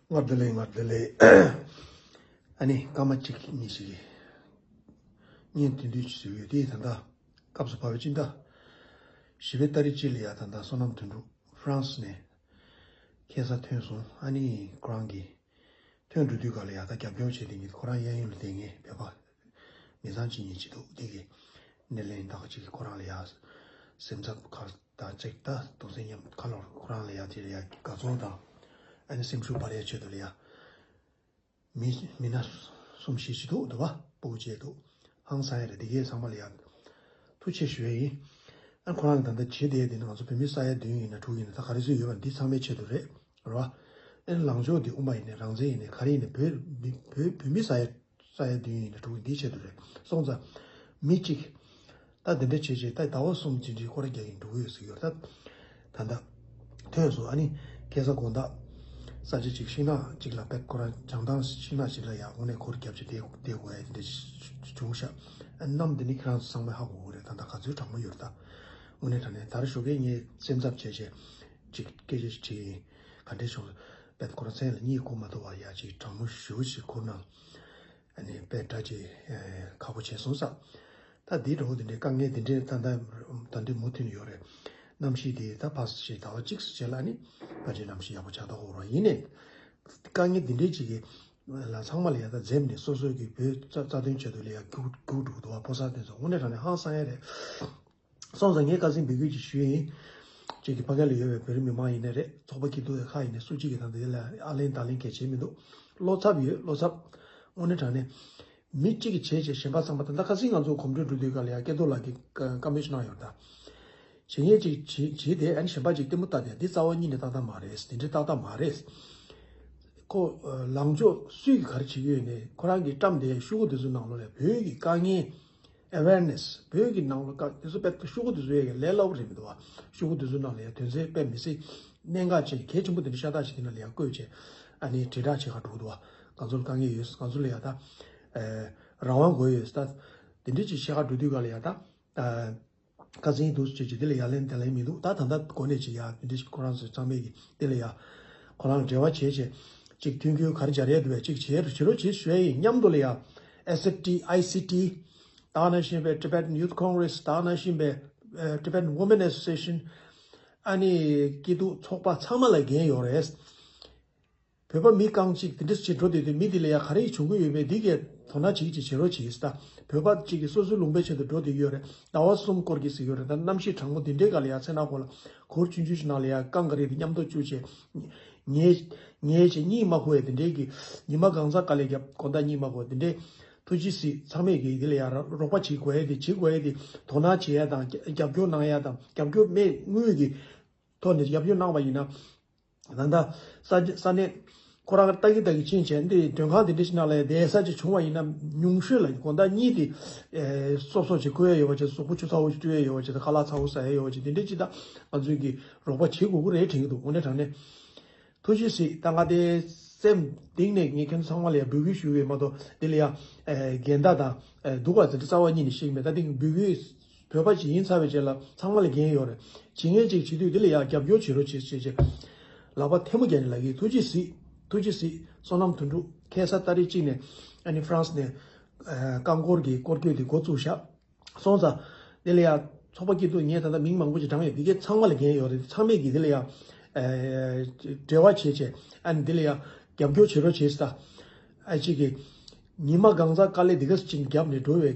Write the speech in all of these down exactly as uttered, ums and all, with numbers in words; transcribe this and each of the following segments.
སྔར་བདེ་ལེགས། སྔར་བདེ་ལེགས། ཨ་ནི་སྐར་མ་གཅིག་གཉིས་ཤིག་གི་བརྙན་དེ་འདྲ་ཞིག་བཟོས་ཡོད་དེ། ད་ལྟ་སྐབས་སུ་བབས་པའི་སྤྱི་ཟླ་བཞི་པའི་ཏ་རིག་གཅིག་ལ་ཡ་ད་ལྟ་བསོད་ནམས་དོན་གྲུབ་ཧྥ་རན་སི་ནས་ཁ་སང་ཐོན་སོང་། ཨ་ནི་ཁོ་རང་གི་ཐོན་འགྲོ་དུས་ག་ལ་ཡ་ད་རྒྱབ་སྐྱོར་བྱས་ཏེ་ངས་ཁོ་རང་གཡས་གཡོན་ལ་བསྡད་མཁན་བོད་པ་མི་ཚང་གཅིག་གཉིས་ཅིག་འདུག་དེ་གི་སྣེ་ལེན་དག་ཅིག་ཁོ་རང་ལ་ཡ་སེམས་འཚབ་ཁ་དང་གཅིག་ད་དུང་སེམས་ཉམས་ཁ་ལོར་ཁོ་རང་ལ་ཡ་དེ་ལ་ཡ་དགའ་ཚོར་དང་ཨ་ནི་སེམས་ཤུགས་སྤར་ཡ་ཆེད་དུ་ལ་ཡ། མི་མི་སྣ་གསུམ་བཞི་ཞིག་འདུག་འདུག་བ། སྤུ་གུ་བཅས་འདུག་ཧང་སང་ཡ་རེད། དེ་གའི་ཚང་མ་ལ་ཡ་ཐུགས་རྗེ་ཆེ་ཞུ་ཡ་ཡིན། ཨ་ཁོ་རང་ལ་ད་ལྟ་བྱེད་བསྡད་དེ་ནི་ང་ཚོ་བོད་མི་ས་ཡ་བདུན་ཡིན་ན་དྲུག་ཡིན་ན་ད་ག་རེ་ཚོད་ཡོད་པ་འདི་ཚང་མའི་ཆེད་དུ་རེད། རེད་བ། ཨ་ནི་ལངས་ཕྱོགས་འདི་དབུ་མ་ཡིན་ནའི་རང་བཙན་ཡིན་ནའི་ག་རེ་ཡིན་ནའི་བོད་མི་བོད་བོད་མི་ས་ཡ་ས་ཡ་བདུན་ཡིན་ན་དྲུག་འདིའི་ཆེད་དུ་རེད། སོང་ཙང་མི་གཅིག་ད་འདི་འདྲ་བྱེད་བྱེད་ད་ཟླ་བ་གསུམ་ཅིག་འདྲའི་སྐོར་རྒྱག་གིན་འགྲོ་གི་ཡོད་ཟེར་གྱི་ཡོད་རེད། ད་ད་ལྟ་ཐོན་སོང་། ཨ་ནི་ཁ་སང་དགོང་དག་ས་ཆ་ཅིག་ཤིང་ནགས་ཅིག་ལ་དཔེ་ཁོ་རང་བྱང་ཐང་ཤིང་ནགས་ཅིག་ལ་ཡ་དངོས་གནས་འཁོར་རྒྱབ་ཅིག་བསྡད་བསྡད་དགོས་ཡ་དེ་འདྲ་བྱུང་ཤག་ཨ་གནམ་དེ་ནི་ཁྱེད་རང་ཚོ་ཚང་མས་ཧ་གོ་གི་རེད། ད་ལྟ་ག་ཚོད་གྲང་མོ་ཡོད་རེད། ད་དངོས་གནས་དྲང་གནས་ད་རེས་ཞོགས་ཀས་ངས་སེམས་འཚབ་བྱས་བྱས་ཅིག་སྐད་ཆ་ཅིག་དྲིས་ཡིན། ག་འདྲས་བྱུང་། དཔེ་ཁོ་རང་མཚན་ལ་གཉིད་ཁུག་མ་ཐུབ་པ་ཡ་ཅིག་གྲང་མོ་ཞེ་པོ་ཅིག་ཁུར་གནང་། ཨ་ནི་དཔེ་འདྲ་ཅིག་ཁག་པོ་བྱས་སོང་ས། ད་འདི་འགྲོ་འདི་འདྲའི་དཀའ་ངལ་འདི་འདྲའི་ད་ལྟ་ད་འདི་མུ་མཐུད་ནས་ཡོད་རེད། གནམ་གཤིས་འདི་ད་ཕར་ཞིག་ཟླ་བ་གཅིག་རྗེས་ལ་ནི་ཕལ་ཆེར་གནམ་གཤིས་ཡག་པོ་ཆགས་ཐུབ་ཀྱི་རེད། ཡིན་ནའི་དཀའ་ངལ་འདི་འདྲའི་ཅིག་གི་ལ་ཚང་མ་ལ་ཡ་ད་འཛེམས་ནས་སོ་སོའི་གི་བོད་རྩ་རྩ་དོན་ཆེད་དུ་ལ་ཡ་རྒྱུག་རྒྱུག་འགྲོ་གི་འདུག་བ། ཕོ་གསར་དེ་ཚོ་དངོས་གནས་དྲང་གནས་ཧང་སང་ཡ་རེད། སོང་ཙང་ངས་ཁ་སང་འབོད་སྐུལ་ཅིག་ཞུས་ཡིན། གཅིག་གི་ཕ་གི་ལ་ཡོད་པའི་བོད་རིགས་མི་མང་ཡིན་ནའི་རེད། ཚོགས་པ་སྐྱིད་སྡུག་ཡ་ཁག་ཡིན་ནའི་སུ་གཅིག་གིས་ད་འདི་ལ་ཨ་ལན་ད་ལན་གལ་ཆེ་མི་འདུག་བློ་འཚབ་ཡོད། བློ་འཚབ། དངོས་གནས་དྲང་གནས་མི་གཅིག་གིས་བྱས་བྱས་གཞན་པ་ཚང་མ། ད་ལྟ་ཁ་སང་ང་ཚོ་གོམ་བགྲོད་འགྲོ་དུས་ག་ལ་ཡ་སྐལ་རྡོར་ལགས་ཀྱིས་བཀའ་མོལ་ཞིག་གནང་ཡོད་ད། བྱེད་མཁན་གཅིག་བྱེད་བྱེད་དེ་ཨ་ནི་གཞན་པ་གཅིག་ལྟད་མོ་ལྟ་དེ་འདི་རྩ་བ་ཉིད་ནས་ཏག་ཏག་མ་རེད། འདི་འདྲའི་ཏག་ཏག་མ་རེད། ཁོ་ལངས་ཕྱོགས་སུས་ག་རེ་བྱེད་ཀྱི་ཡོད་ནས་ཁོ་རང་གིས་བཀྲམ་དེ་ཤོག་གུ་དེ་ཚོའི་ནང་ལོགས་ལ་བོད་ཀྱི་དཀའ་ངལ། awareness། བོད་ཀྱི་ནང་ལ་དཀའ་དེ་ཚོ་དཔེ་ཤོག་གུ་དེ་ཚོ་ཡས་ཀྱི་ལས་སླ་པོ་རེད་མི་འདུག་བ། ཤོག་གུ་དེ་ཚོའི་ནང་ལ་ཡ་དོན་ཚན་དཔེ་མི་སྲིད་གནད་འགག་ཅན་གལ་ཆེན་པོ་དེ་འདྲ་ཤ་སྟག་ཅིག་དེ་ནང་ལ་ཡ་བཀོད་བྱས་ཨ་ནི་དྲིལ་བསྒྲགས་བྱེད་ག་འགྲོ་གི་འདུག་བ། ང་ཚོ་ལ་དཀའ་ངལ་ཡོད། ང་ཚོ་ལ་ཡ་ད་ཨེ་རང་དབང་དགོས་ཡོད་ད། དེ་འདྲ་ཅིག་བཤད་ག་འགྲོ་དུས་ག་ལ་ཡ་ད་ཨེ་ཁ་སང་འདུག་ཅེས་ཀྱི་དེ་ལ་ཡ་ལན་དེ་ལན་མི་འདུག་ད་ད་ལྟ་གོ་གནས་ཅིག་ཡ་དེ་འདྲ་ཞིག་ཁོ་རང་ཚོ་ཚང་མས་ཀྱི་དེ་ལ་ཡ་ཁོ་རང་ལ་འབྲེལ་བ་བྱས་བྱས་ཅིག་མཐུན་འགྱུར་ག་རེ་སྦྱར་ཡས་འདུག་བས་ཅིག་བྱེད་རུ་བྱེད་རོགས་བྱེད་ཞུ་ཡ་ཡིན། མཉམ་དུ་ལ་ཡ་ཨེས་ཨེཕ་ཊི། ཨའི་སི་ཊི། ད་ནང་བཞིན་པའི་Tibetan Youth Congress། ད་ནང་བཞིན་པའི་ཨ་Tibetan Women Association། ཨ་ནི་སྐྱིད་སྡུག་ཚོགས་པ་ཚང་མ་ལ་འགན་ཡོད་རེད། བོད་པ་མི་རྐང་གཅིག་དེ་འདྲ་ཞིག་འགྲོ་བསྡད་དུས་མི་དེ་ལ་ཡ་ག་རེ་ཡིས་བྱུང་གི་ཡོད་པས་འདི་གས་དོ་སྣང་བྱེད་ཀྱི་བྱེད་རོགས་བྱེད་ད། བོད་པ་གཅིག་གིས་སོ་སོའི་ལུང་པའི་ཆེད་དུ་འགྲོ་བསྡད་ཀྱི་ཡོད་རེད། ཟླ་བ་གསུམ་སྐོར་གྱི་ཟེར་གྱི་ཡོད་རེད། ད་གནམ་གཤིས་གྲང་མོ་འདི་འདྲའི་སྒང་ལ་ཡ་ཚེ་ནག་པོ་ལ་གུར་ཆུང་ཆུང་ཞིག་ནང་ལ་ཡ་རྐང་ག་རེ་དེ་མཉམ་དུ་བཅུག་བྱས། ཉལ་ཉལ་བྱས་གཉིད་མ་ཁུག་ཡ་དེ་འདྲའི་གི་ཉི་མ་གང་ཚ་དཀའ་ལས་བརྒྱབ་དགོང་དག་གཉིད་མ་ཁུག་དེ་འདྲའི། ཐུགས་རྗེ་གཟིགས། ཚང་མས་གི་དེ་ལ་ཡ་རོགས་པ་བྱེད་དགོས་ཡ་དེ་བྱེད་དགོས་ཡ་དེ་དོ་སྣང་བྱེད་ཡ་དང་རྒྱབ་སྐྱོར་གནང་ཡ་དང་རྒྱབ་སྐྱོར་མེད་དངུལ་གི་ཐོག་ནས་རྒྱབ་སྐྱོར་གནང་བ་ཡིན་ན། ད་ལྟ་ས་ས་གནས་ཁོ་རང་ལྟ་གི་ལྟ་གི་ཕྱིན་བྱས་འདི་མགྲོན་ཁང་དེ་འདྲ་ཞིག་ནང་ལ་བསྡད་ས་ཅིག་བྱུང་བ་ཡིན་ན་ཉུང་ཤོས་ལ་དགོང་དག་གཉིད་དེ་ཨེ་སོབ་སོབ་ཅིག་ཁུག་ཡ་ཡོད་པ་ཅིག་གཟུགས་པོ་ཆུ་ཚ་བོ་ཞིག་སྤྲུལ་ཡ་ཡོད་པ་ཅིག་དང་ཁ་ལག་ཚ་བོ་ཟ་ཡ་ཡོད་པ་ཅིག་དེ་འདྲ་ཅིག་ད་ང་ཚོས་ཀྱི་རོགས་པ་བྱེད་དགོས་ཀྱི་རེད་དྲན་གྱི་འདུག་དངོས་གནས་དྲང་གནས། ཐུགས་རྗེ་གཟིགས། ད་ང་དེ་སེམས་གཏིང་ནས་ངས་ཁྱེད་ཚོ་ཚང་མ་ལ་ཡ་འབོད་སྐུལ་ཞུ་གི་ཡོད་མ་གཏོགས་དེ་ལ་ཡ་ཨེ་འགལ་ཟླ་དང་ཨེ་སྡུག་པ་ཟེར་རྩ་བ་ཉིད་ནས་ཤེས་ཀྱི་མེད། ད་དེ་འབོད་སྐུལ་བོད་པ་ཅིག་ཡིན་ཚར་བའི་རྗེས་ལ་ཚང་མ་ལ་འགན་ཡོད་རེད། བྱེད་མཁན་ཅིག་བྱེད་དུས་དེ་ལ་ཡ་རྒྱབ་སྐྱོར་བྱེད་རོགས་བྱེད་ཅེས་ཅེས་ལག་པ་ཐལ་མོ་སྦྱར་ནས་ལབ་ཀྱི། ཐུགས་རྗེ་གཟིགས། ཐུགས་རྗེ་གཟིགས། བསོད་ནམས་དོན་གྲུབ་ཁ་སང་ཏ་རིག་གཅིག་ནས་ཨ་ནི་ཧྥ་རན་སི་ནས་ཨ་རྐང་འཁོར་གྱི་སྐོར་སྐྱོད་དེ་འགོ་བཙུགས་ཤག་སོང་ཙང་དེ་ལ་ཡ་ཚོགས་པ་སྐྱིད་སྡུག་ངས་ད་ལྟ་མིང་མང་པོ་ཅིག་བགྲངས་ཡོད། དེ་གའི་ཚང་མ་ལ་འགན་ཡོད་རེད། ཚང་མས་ཀྱིས་དེ་ལ་ཡ་ཨ་འབྲེལ་བ་བྱེད་བྱས་ཨ་ནི་དེ་ལ་ཡ་རྒྱབ་སྐྱོར་བྱེད་རོགས་བྱེད་ས། ཨ་ཅིག་གིས་ཉི་མ་གང་ཚ་དཀའ་ལས་འདི་ག་ཅིག་བརྒྱབ་ནས་འགྲོ་བའི་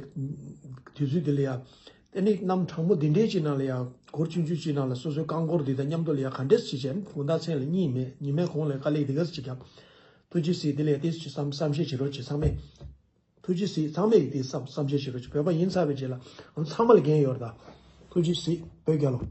དུས་ཚོད་འདི་ལ་ཡ། ཨ་ནི་གནམ་གྲང་མོ་འདི་འདྲའི་ཅིག་ནང་ལ་ཡ་སྒོར་ཆུང་ཆུང་ཅིག་ནང་ལ་སོ་སོའི་རྐང་འཁོར་འདི་དང་མཉམ་དུ་ལ་ཡ་ག་འདྲས་ཅིག་བྱས་ནས་དགོང་དག་མཚན་ལ་གཉིད་མེད། ཉི་མའི་གུང་ལ་དཀའ་ལས་འདི་ག་ཅིག་བརྒྱབ། ཐུགས་རྗེ་གཟིགས། དེ་ལ་ཡ་དེ་ཅིག་བསམ་བསམ་ཤེས་བྱེད་རོགས་བྱེད། ཚང་མས། ཐུགས་རྗེ་གཟིགས། ཚང་མས་དེ་བསམ་བསམ་ཤེས་བྱེད་རོགས་བྱེད། བོད་པ་ཡིན་ཚར་བའི་རྗེས་ལ་ཚང་མ་ལ་འགན་ཡོད་རེད་ད། ཐུགས་རྗེ་གཟིགས། བོད་རྒྱལ་ལོ།